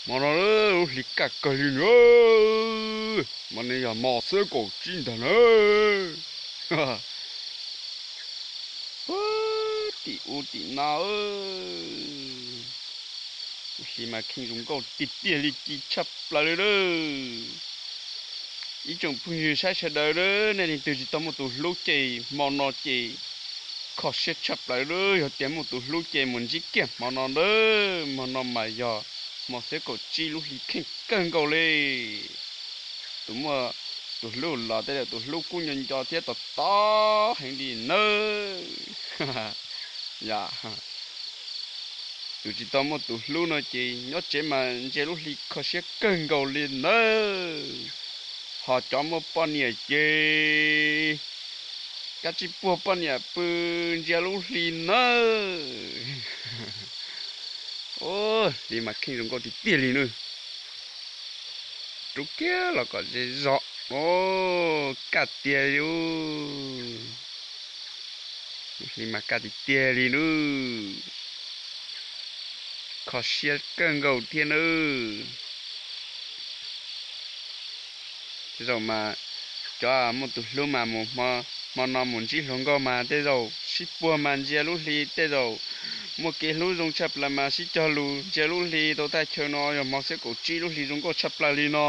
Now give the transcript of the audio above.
Hmo no lub hli kaj kawg li na, hmo no yog hmo xiab kaum tsib ntag na. Tim ub tim no, hli mas kheej zoo nkauj tiag tiag li, ci tshaj plaws li lawm. Ib tsoom phooj ywg saib sawv daws, nej leej twg tsis tau muaj tus hlub ces hmo no ces kho siab tshaj plaws lawm. Yog tias muaj tus hlub ces mus ntsib kiag hmo no ntag. Hmo no mas yog hmo xiab kaum tsib, lub hli kheej kawg nkaus li. Tus muaj tus hlub los tej zaum tus hlub kuj nco nco thiab tos tos heev li nawb. Yog tus tsis tau muaj tus hlub no ces nyob tsev mas ntsia lub hli kho siab kawg nkaus li nawb. Ho cov muaj poj niam ces kav tsij puag poj niam pw ntsia lub hli nawb. Hli mas kheej zoo nkauj tiag tiag li nawb. Rub kiag los kom ze zog. Kaj tiag li. Hli mas kaj tiag tiag li nawb. Kho siab kawg nkaus thiab nawb. Tej zaum mas cov muaj tus hlub mas mus hmo no mus ntsib hluas nkauj mas tej zaum sib puag mas ntsia lub hli, tej zaum muaj kev hlub zoo tshaj plaws mas sib cog lus ntsia lub hli tau thaj chaw no. Yog hmo xiab kaum tsib lub hli zoo nkauj tshaj plaws li no.